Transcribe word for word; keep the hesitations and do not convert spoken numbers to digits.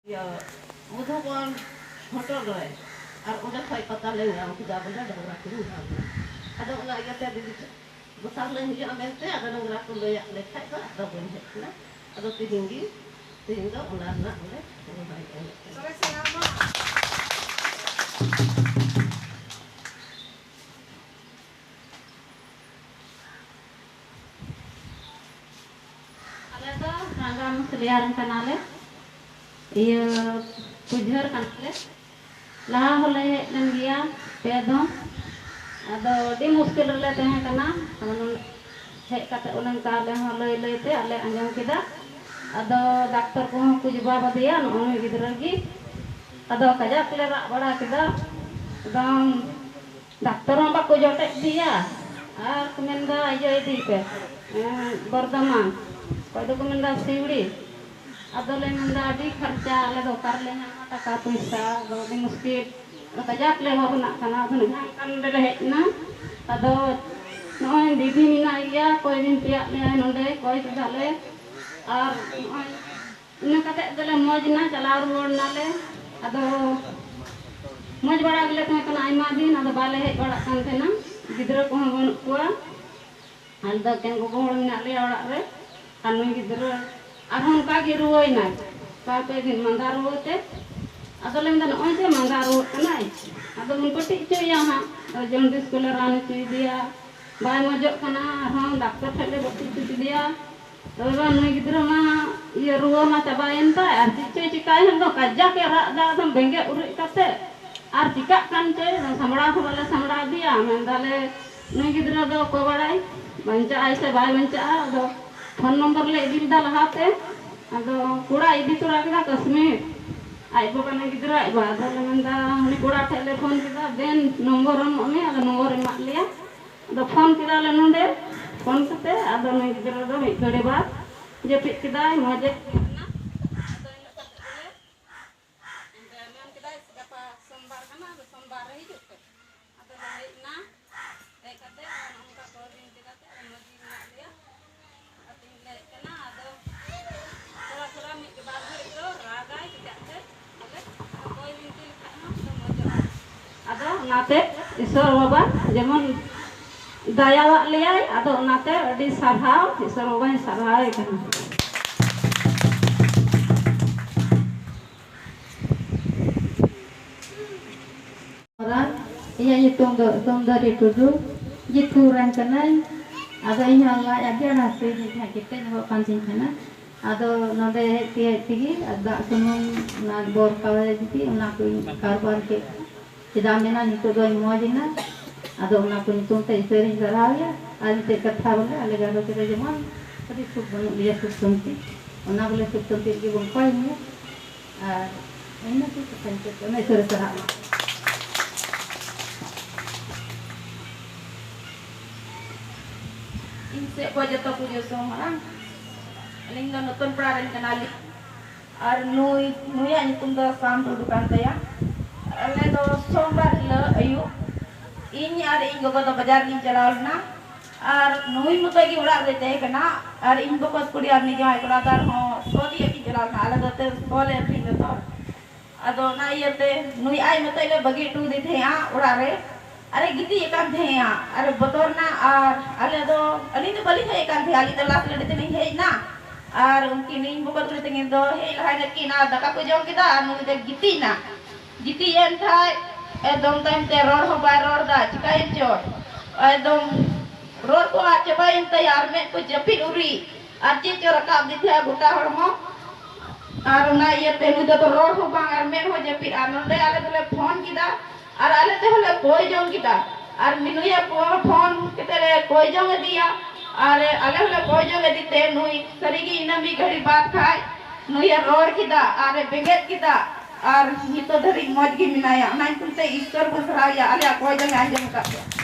ᱤᱭᱟᱹ, ᱢᱚᱫᱷᱩᱵᱚᱱ ᱦᱳᱴᱮᱞ ᱨᱮ, ᱟᱨ ᱚᱸᱰᱮ ᱠᱷᱚᱡ ᱯᱟᱛᱟ ᱞᱮ ᱧᱟᱢ ᱠᱮᱫᱟ, ᱵᱚᱞᱮ ᱰᱟᱝᱨᱟ ᱠᱤᱱ ᱧᱟᱢ ᱮᱱᱟ᱾ ᱟᱫᱚ ᱚᱱᱟ ᱤᱭᱟᱹᱛᱮ ᱫᱤᱫᱤ ᱫᱚᱥᱟᱨ ᱞᱮ ᱦᱤᱡᱩᱜᱼᱟ ᱢᱮᱱᱛᱮ, ᱟᱫᱚ ᱰᱟᱝᱨᱟ ᱠᱚ ᱞᱟᱹᱭᱟᱫ ᱞᱮ ᱠᱷᱟᱡ ᱫᱚ ᱟᱫᱚ ᱵᱟᱹᱧ ᱦᱮᱡ ᱮᱱᱟ᱾ ᱟᱫᱚ ᱛᱮᱦᱮᱧ ᱜᱮ, ᱛᱮᱦᱮᱧ ᱫᱚ ᱚᱱᱟ ᱨᱮᱱᱟᱜ ᱵᱚᱞᱮ ᱨᱚᱦᱚᱭ ᱮᱱᱮᱡ ᱠᱟᱱᱟ᱾ ᱟᱞᱮ ᱫᱚ ᱨᱟᱸᱜᱟ ᱢᱩᱥᱞᱤᱭᱟ ᱨᱮᱱ ᱠᱟᱱᱟᱞᱮ, ᱤᱭᱟᱹ, ᱯᱩᱡᱷᱟᱹᱨ ᱠᱟᱱᱟᱞᱮ᱾ ᱞᱟᱦᱟ ᱦᱚᱸᱞᱮ ᱦᱮᱡ ᱞᱮᱱ ᱜᱮᱭᱟ ᱯᱮ ᱫᱚᱢ, ᱟᱫᱚ ᱟᱹᱰᱤ ᱢᱩᱥᱠᱤᱞ ᱨᱮᱞᱮ ᱛᱟᱦᱮᱸ ᱠᱟᱱᱟ᱾ ᱟᱫᱚ ᱱᱚᱰᱮ ᱦᱮᱡ ᱠᱟᱛᱮ ᱚᱱᱮ ᱚᱱᱠᱟ ᱟᱞᱮ ᱦᱚᱸ ᱞᱟᱹᱭ ᱞᱟᱹᱭ ᱛᱮ ᱟᱞᱮ ᱟᱸᱡᱚᱢ ᱠᱮᱫᱟ᱾ ᱟᱫᱚ ᱰᱟᱠᱛᱚᱨ ᱠᱚᱦᱚᱸ ᱠᱚ ᱡᱚᱵᱟᱵ ᱟᱫᱮᱭᱟ, ᱱᱚᱜᱼᱚᱭ ᱜᱤᱫᱽᱨᱟᱹ ᱜᱮ᱾ ᱟᱫᱚ ᱠᱟᱡᱟᱠ ᱞᱮ ᱨᱟᱜ ᱵᱟᱲᱟ ᱠᱮᱫᱟ, ᱮᱠᱫᱚᱢ ᱰᱟᱠᱛᱚᱨ ᱦᱚᱸ ᱵᱟᱠᱚ ᱡᱚᱴᱮᱫ ᱤᱫᱤᱭᱟ᱾ ᱟᱨ ᱠᱚ ᱢᱮᱱᱫᱟ, "ᱤᱭᱟᱹ ᱤᱫᱤᱭ ᱯᱮ, ᱮᱸ, ᱵᱚᱨᱫᱷᱚᱢᱟᱱ", ᱚᱠᱚᱭ ᱫᱚᱠᱚ ᱢᱮᱱᱫᱟ, "ᱥᱤᱣᱲᱤ", ᱟᱫᱚᱞᱮ ᱢᱮᱱᱫᱟ, "ᱟᱹᱰᱤ ᱠᱷᱚᱨᱪᱟ, ᱟᱞᱮ ᱫᱚ ᱚᱠᱟ ᱨᱮᱞᱮ ᱧᱟᱢᱟ ᱴᱟᱠᱟ ᱯᱚᱭᱥᱟ?" ᱟᱫᱚ ᱟᱹᱰᱤ ᱢᱩᱥᱠᱤᱞ, ᱟᱫᱚ ᱠᱟᱡᱟᱠ ᱞᱮ ᱚᱵᱷᱟᱵᱽ ᱨᱮᱱᱟᱜ ᱠᱟᱱᱟ᱾ ᱟᱫᱚ ᱱᱚᱜᱼᱚᱭ ᱦᱟᱸᱜ ᱠᱷᱟᱱ ᱱᱚᱰᱮ ᱞᱮ ᱦᱮᱡ ᱮᱱᱟ᱾ ᱟᱫᱚ ᱱᱚᱜᱼᱚᱭ ᱫᱤᱫᱤ ᱢᱮᱱᱟᱭ ᱜᱮᱭᱟ, ᱠᱚᱭ ᱫᱤᱱ ᱛᱮᱭᱟᱜ ᱞᱮᱭᱟᱭ ᱱᱚᱰᱮ, ᱠᱚᱭ ᱠᱮᱫᱟᱞᱮ᱾ ᱟᱨ ᱱᱚᱜᱼᱚᱭ ᱤᱱᱟᱹ ᱠᱟᱛᱮ ᱫᱚᱞᱮ ᱢᱚᱡᱽ ᱮᱱᱟ, ᱪᱟᱞᱟᱣ ᱨᱩᱣᱟᱹᱲ ᱮᱱᱟᱞᱮ᱾ ᱟᱫᱚ ᱢᱚᱡᱽ ᱵᱟᱲᱟ ᱜᱮᱞᱮ ᱛᱟᱦᱮᱸ ᱠᱟᱱᱟ ᱟᱭᱢᱟ ᱫᱤᱱ, ᱟᱫᱚ ᱵᱟᱞᱮ ᱦᱮᱡ ᱵᱟᱲᱟᱜ ᱠᱟᱱ ᱛᱟᱦᱮᱱᱟ᱾ ᱜᱤᱫᱽᱨᱟᱹ ᱠᱚᱦᱚᱸ ᱵᱟᱹᱱᱩᱜ ᱠᱚᱣᱟ᱾ ᱟᱞᱮ ᱫᱚ ᱮᱠᱮᱱ ᱜᱚᱜᱚ ᱦᱚᱲ ᱢᱮᱱᱟᱜ ᱞᱮᱭᱟ ᱚᱲᱟᱜ ᱨᱮ᱾ ᱟᱨ ᱱᱩᱭ ᱜᱤᱫᱽᱨᱟᱹ ᱟᱨᱦᱚᱸ ᱚᱱᱠᱟ ᱜᱮ ᱨᱩᱣᱟᱹᱭᱮᱱᱟᱭ, ᱵᱟᱨ ᱯᱮ ᱫᱤᱱ ᱢᱟᱸᱫᱟ ᱨᱩᱣᱟᱹ ᱛᱮ᱾ ᱟᱫᱚ ᱞᱮ ᱢᱮᱱᱫᱟ, "ᱱᱚᱜᱼᱚᱭ ᱡᱮ ᱢᱟᱸᱫᱟ ᱨᱩᱣᱟᱹᱜ ᱠᱟᱱᱟᱭ, ᱟᱫᱚ ᱵᱚᱱ ᱯᱟᱹᱴᱤ ᱦᱚᱪᱚᱭᱮᱭᱟ ᱦᱟᱸᱜ᱾" ᱟᱫᱚ ᱡᱚᱱᱰᱤᱥ ᱠᱚᱞᱮ ᱨᱟᱱ ᱦᱚᱪᱚᱭᱮᱫᱮᱭᱟ, ᱵᱟᱭ ᱢᱚᱡᱚᱜ ᱠᱟᱱᱟ᱾ ᱟᱨᱦᱚᱸ ᱰᱟᱠᱛᱚᱨ ᱴᱷᱮᱱ ᱞᱮ ᱵᱷᱚᱨᱛᱤ ᱦᱚᱪᱚ ᱠᱮᱫᱮᱭᱟ᱾ ᱛᱚᱵᱮ ᱱᱩᱭ ᱜᱤᱫᱽᱨᱟᱹ ᱢᱟ ᱤᱭᱟᱹ ᱨᱩᱣᱟᱹ ᱢᱟ ᱪᱟᱵᱟᱭᱮᱱ ᱛᱟᱭ, ᱟᱨ ᱪᱮᱫ ᱪᱚᱭ ᱪᱤᱠᱟᱭᱮᱱ ᱫᱚ, ᱠᱟᱡᱟᱠ ᱮ ᱨᱟᱜ ᱮᱫᱟ ᱮᱠᱫᱚᱢ ᱵᱮᱸᱜᱮᱫ ᱩᱨᱤᱡ ᱠᱟᱛᱮ᱾ ᱟᱨ ᱪᱤᱠᱟᱜ ᱠᱟᱱ ᱪᱚᱭ, ᱥᱟᱢᱵᱲᱟᱣ ᱦᱚᱸ ᱵᱟᱞᱮ ᱥᱟᱢᱵᱲᱟᱣ ᱤᱫᱤᱭᱟ᱾ ᱢᱮᱱᱫᱟᱞᱮ, ᱱᱩᱭ ᱜᱤᱫᱽᱨᱟᱹ ᱫᱚ ᱚᱠᱚᱭ ᱵᱟᱲᱟᱭ ᱵᱟᱧᱪᱟᱜ ᱟᱭ ᱥᱮ ᱵᱟᱭ ᱵᱟᱧᱪᱟᱜᱼᱟ᱾ ᱟᱫᱚ ᱯᱷᱳᱱ ᱱᱚᱢᱵᱚᱨ ᱞᱮ ᱤᱫᱤ ᱞᱮᱫᱟ ᱞᱟᱦᱟᱛᱮ, ᱟᱫᱚ ᱠᱚᱲᱟ ᱤᱫᱤ ᱛᱚᱨᱟ ᱠᱮᱫᱟ ᱠᱟᱥᱢᱤᱨ, ᱟᱡ ᱵᱟᱵᱟ ᱱᱩᱭ ᱜᱤᱫᱽᱨᱟᱹ ᱟᱡ ᱵᱟ᱾ ᱟᱫᱚ ᱞᱮ ᱢᱮᱱᱫᱟ, ᱩᱱᱤ ᱠᱚᱲᱟ ᱴᱷᱮᱱ ᱞᱮ ᱯᱷᱳᱱ ᱠᱮᱫᱟ, "ᱫᱮᱱ ᱱᱚᱢᱵᱚᱨ ᱮᱢᱚᱜ ᱢᱮ", ᱟᱫᱚ ᱱᱚᱢᱵᱚᱨ ᱮᱢᱟᱫ ᱞᱮᱭᱟ᱾ ᱟᱫᱚ ᱯᱷᱳᱱ ᱠᱮᱫᱟᱞᱮ ᱱᱚᱰᱮ, ᱯᱷᱳᱱ ᱠᱟᱛᱮ ᱟᱫᱚ ᱱᱩᱭ ᱜᱤᱫᱽᱨᱟᱹ ᱫᱚ ᱢᱤᱫ ᱜᱷᱟᱹᱲᱤ ᱵᱟᱫ ᱡᱟᱹᱯᱤᱫ ᱠᱮᱫᱟᱭ, ᱢᱚᱡᱽ ᱮ ᱛᱟᱦᱮᱸ ᱠᱟᱱᱟ᱾ ᱟᱫᱚ ᱤᱱᱟᱹ ᱠᱟᱛᱮ ᱜᱮᱞᱮ ᱮᱱᱛᱮ ᱢᱮᱱ ᱠᱮᱫᱟᱭ, "ᱜᱟᱯᱟ ᱥᱳᱢᱵᱟᱨ ᱠᱟᱱᱟ, ᱟᱫᱚ ᱥᱳᱢᱵᱟᱨ ᱨᱮ ᱦᱤᱡᱩᱜ ᱯᱮ᱾" ᱟᱫᱚ ᱞᱮ ᱦᱮᱡ ᱮᱱᱟ᱾ ᱦᱮᱡ ᱠᱟᱛᱮ ᱟᱨ ᱱᱚᱝᱠᱟ ᱠᱚ ᱫᱤᱱ ᱠᱮᱫᱟ ᱛᱮ ᱟᱨ ᱢᱚᱡᱽ ᱜᱮ ᱢᱮᱱᱟᱜ ᱞᱮᱭᱟ᱾ ᱟᱫᱚ ᱛᱤᱦᱤᱧ ᱞᱮ ᱦᱮᱡ ᱠᱟᱱᱟ᱾ ᱟᱫᱚ ᱛᱷᱚᱲᱟ ᱛᱷᱚᱲᱟ ᱢᱤᱫ ᱵᱟᱨ ᱜᱷᱟᱹᱲᱤᱡ ᱫᱚ ᱨᱟᱜᱟᱭ, ᱪᱮᱫᱟᱜ ᱚᱱᱟᱛᱮ ᱤᱥᱚᱨ ᱵᱟᱵᱟ ᱡᱮᱢᱚᱱ ᱫᱟᱭᱟᱣᱟᱜ ᱞᱮᱭᱟᱭ, ᱟᱫᱚ ᱚᱱᱟᱛᱮ ᱟᱹᱰᱤ ᱥᱟᱨᱦᱟᱣ, ᱤᱥᱚᱨ ᱵᱟᱵᱟᱧ ᱥᱟᱨᱦᱟᱣᱮ ᱠᱟᱱᱟ᱾ ᱤᱧᱟᱹᱜ ᱧᱩᱛᱩᱢ ᱫᱚ ᱥᱩᱱᱫᱚᱨᱤ ᱴᱩᱰᱩ, ᱡᱤᱛᱯᱩᱨ ᱨᱮᱱ ᱠᱟᱹᱱᱟᱹᱧ᱾ ᱟᱫᱚ ᱤᱧ ᱦᱚᱸ ᱞᱟᱡ ᱟᱹᱰᱤ ᱟᱸᱴ ᱦᱟᱹᱥᱩᱭᱤᱧ ᱛᱟᱦᱮᱸᱫ, ᱜᱮᱛᱮᱧ ᱧᱚᱜᱚᱜ ᱠᱟᱱ ᱛᱤᱧ ᱛᱟᱦᱮᱸᱱᱟ᱾ ᱟᱫᱚ ᱱᱚᱰᱮ ᱦᱮᱡ ᱛᱮ, ᱦᱮᱡ ᱛᱮᱜᱮ ᱫᱟᱜ ᱥᱩᱱᱩᱢ, ᱚᱱᱟ ᱵᱚᱨ ᱠᱟᱣᱮ ᱡᱩᱫᱤ, ᱚᱱᱟ ᱠᱚᱧ ᱠᱟᱨᱵᱟᱨ ᱠᱮᱫ᱾ ᱪᱮᱫᱟᱜ ᱢᱮᱱᱟ, ᱱᱤᱛᱚᱜ ᱫᱚᱧ ᱢᱚᱡᱽ ᱮᱱᱟ᱾ ᱟᱫᱚ ᱚᱱᱟ ᱠᱚ ᱧᱩᱛᱩᱢ ᱛᱮ ᱤᱥᱚᱨᱤᱧ ᱥᱟᱨᱦᱟᱣᱮᱭᱟ᱾ ᱟᱨ ᱢᱤᱫᱴᱮᱡ ᱠᱟᱛᱷᱟ ᱵᱚᱞᱮ, ᱟᱞᱮ ᱜᱷᱟᱨᱚᱸᱡᱽ ᱨᱮ ᱡᱮᱢᱚᱱ ᱟᱹᱰᱤ ᱥᱩᱠ ᱵᱟᱹᱱᱩᱜ ᱞᱮᱭᱟ, ᱥᱩᱠ ᱥᱟᱱᱛᱤ, ᱚᱱᱟ ᱵᱚᱞᱮ ᱥᱩᱠ ᱥᱟᱱᱛᱤ ᱨᱮᱜᱮ ᱵᱚᱱ ᱛᱟᱦᱮᱱ ᱢᱟ᱾ ᱟᱨ ᱤᱱᱟᱹ ᱠᱚ ᱠᱟᱛᱷᱟᱧ ᱢᱩᱪᱟᱹᱫ ᱠᱮᱫᱟ᱾ ᱤᱥᱚᱨᱮ ᱥᱟᱨᱦᱟᱣ ᱢᱟ᱾ ᱤᱧ ᱥᱮᱫ ᱠᱷᱚᱱ ᱡᱚᱛᱚ ᱠᱚ ᱡᱚᱥᱚ ᱢᱟᱨᱟᱝ᱾ ᱟᱹᱞᱤᱧ ᱫᱚ ᱱᱚᱛᱩᱱ ᱯᱟᱲᱟ ᱨᱮᱱ ᱠᱟᱱᱟᱞᱤᱧ᱾ ᱟᱨ ᱱᱩᱭ, ᱱᱩᱭᱟᱜ ᱧᱩᱛᱩᱢ ᱫᱚ ᱥᱟᱢ ᱴᱩᱰᱩ ᱠᱟᱱ ᱛᱟᱭᱟ᱾ ᱟᱞᱮ ᱫᱚ ᱥᱳᱢᱵᱟᱨ ᱦᱤᱞᱳᱜ ᱟᱹᱭᱩᱵ ᱤᱧ ᱟᱨ ᱤᱧ ᱜᱚᱜᱚ ᱫᱚ ᱵᱟᱡᱟᱨ ᱞᱤᱧ ᱪᱟᱞᱟᱣ ᱞᱮᱱᱟ᱾ ᱟᱨ ᱱᱩᱭ ᱢᱚᱛᱚ ᱜᱮ ᱚᱲᱟᱜ ᱨᱮ ᱛᱟᱦᱮᱸ ᱠᱟᱱᱟ᱾ ᱟᱨ ᱤᱧ ᱵᱚᱠᱚᱛ ᱠᱩᱲᱤ ᱟᱨ ᱩᱱᱤ ᱡᱟᱶᱟᱭ ᱠᱚᱲᱟ ᱫᱚ ᱟᱨᱦᱚᱸ ᱥᱚ ᱛᱤᱭᱟᱹᱜ ᱠᱤᱱ ᱪᱟᱞᱟᱣ ᱞᱮᱱᱟ᱾ ᱟᱞᱮ ᱫᱚ ᱛᱮ ᱥᱚ ᱞᱮ ᱟᱹᱠᱷᱨᱤᱧ ᱫᱟ ᱛᱚ᱾ ᱟᱫᱚ ᱚᱱᱟ ᱤᱭᱟᱹᱛᱮ ᱱᱩᱭ ᱟᱡ ᱢᱚᱛᱚᱡ ᱞᱮ ᱵᱟᱹᱜᱤ ᱦᱚᱴᱚ ᱟᱫᱮ ᱛᱟᱦᱮᱸᱜᱼᱟ ᱚᱲᱟᱜ ᱨᱮ᱾ ᱟᱨᱮ ᱜᱤᱛᱤᱡ ᱟᱠᱟᱱ ᱛᱟᱦᱮᱸᱜᱼᱟ᱾ ᱟᱨᱮ ᱵᱚᱛᱚᱨ ᱮᱱᱟ᱾ ᱟᱨ ᱟᱞᱮ ᱫᱚ, ᱟᱹᱞᱤᱧ ᱫᱚ ᱵᱟᱹᱞᱤᱧ ᱦᱮᱡ ᱟᱠᱟᱱ ᱛᱟᱦᱮᱸᱜᱼᱟ, ᱟᱹᱞᱤᱧ ᱫᱚ ᱞᱟᱥ ᱜᱟᱹᱰᱤ ᱛᱮᱞᱤᱧ ᱦᱮᱡ ᱮᱱᱟ᱾ ᱟᱨ ᱩᱱᱠᱤᱱ ᱤᱧ ᱵᱚᱠᱚᱛ ᱠᱩᱲᱤ ᱛᱟᱹᱠᱤᱱ ᱫᱚ ᱦᱮᱡ ᱞᱟᱦᱟ ᱧᱚᱜ ᱠᱤᱱ ᱟᱨ ᱫᱟᱠᱟ ᱠᱚ ᱡᱚᱢ ᱠᱮᱫᱟ᱾ ᱟᱨ ᱱᱩᱭ ᱫᱚ ᱜᱤᱛᱤᱡ ᱮᱱᱟ᱾ ᱜᱤᱛᱤᱡ ᱮᱱ ᱠᱷᱟᱡ ᱮᱠᱫᱚᱢ ᱛᱟᱭᱚᱢ ᱛᱮ ᱨᱚᱲ ᱦᱚᱸ ᱵᱟᱭ ᱨᱚᱲ ᱮᱫᱟ, ᱪᱤᱠᱟᱹᱭᱮᱱ ᱪᱚ᱾ ᱮᱠᱫᱚᱢ ᱨᱚᱲ ᱠᱚ ᱟᱫ ᱪᱟᱵᱟᱭᱮᱱ ᱛᱟᱭᱟ ᱟᱨ ᱢᱮᱫ ᱠᱚ ᱡᱟᱹᱯᱤᱫ ᱩᱨᱤᱡ᱾ ᱟᱨ ᱪᱮᱫ ᱪᱚ ᱨᱟᱠᱟᱵ ᱟᱫᱮ ᱛᱟᱦᱮᱸᱜᱼᱟ ᱜᱚᱴᱟ ᱦᱚᱲᱢᱚ᱾ ᱟᱨ ᱚᱱᱟ ᱤᱭᱟᱹᱛᱮ ᱱᱩᱭ ᱫᱚ ᱨᱚᱲ ᱦᱚᱸ ᱵᱟᱝ ᱟᱨ ᱢᱮᱫ ᱦᱚᱸ ᱡᱟᱹᱯᱤᱫ᱾ ᱟᱨ ᱱᱚᱰᱮ ᱟᱞᱮ ᱫᱚᱞᱮ ᱯᱷᱳᱱ ᱠᱮᱫᱟ ᱟᱨ ᱟᱞᱮ ᱛᱮᱦᱚᱸ ᱞᱮ ᱠᱚᱭ ᱡᱚᱝ ᱠᱮᱫᱟ᱾ ᱟᱨ ᱢᱤᱱᱩᱭᱟ ᱯᱷᱳ-, ᱯᱷᱳᱱ ᱠᱟᱛᱮ ᱞᱮ ᱠᱚᱭ ᱡᱚᱝ ᱟᱫᱮᱭᱟ᱾ ᱟᱨ ᱟᱞᱮ ᱦᱚᱸᱞᱮ ᱠᱚᱭ ᱡᱚᱝ ᱟᱫᱮ ᱛᱮ ᱱᱩᱭ ᱥᱟᱹᱨᱤᱜᱮ ᱤᱱᱟᱹ ᱢᱤᱫ ᱜᱷᱟᱹᱲᱤ ᱵᱟᱫ ᱠᱷᱟᱡ ᱱᱩᱭᱮ ᱨᱚᱲ ᱠᱮᱫᱟ ᱟᱨᱮ ᱵᱮᱸᱜᱮᱫ ᱠᱮᱫᱟ᱾ ᱟᱨ ᱱᱤᱛᱚᱜ ᱫᱷᱟᱹᱵᱤᱡ ᱢᱚᱡᱽ ᱜᱮ ᱢᱮᱱᱟᱭᱟ᱾ ᱚᱱᱟ ᱧᱩᱛᱩᱢ ᱛᱮ ᱤᱥᱥᱚᱨ ᱵᱚᱱ ᱥᱟᱨᱦᱟᱣᱮᱭᱟ, ᱟᱞᱮᱭᱟᱜ ᱠᱚᱭ ᱡᱚᱝ ᱮ ᱟᱸᱡᱚᱢ ᱟᱠᱟᱫ ᱞᱮᱭᱟ᱾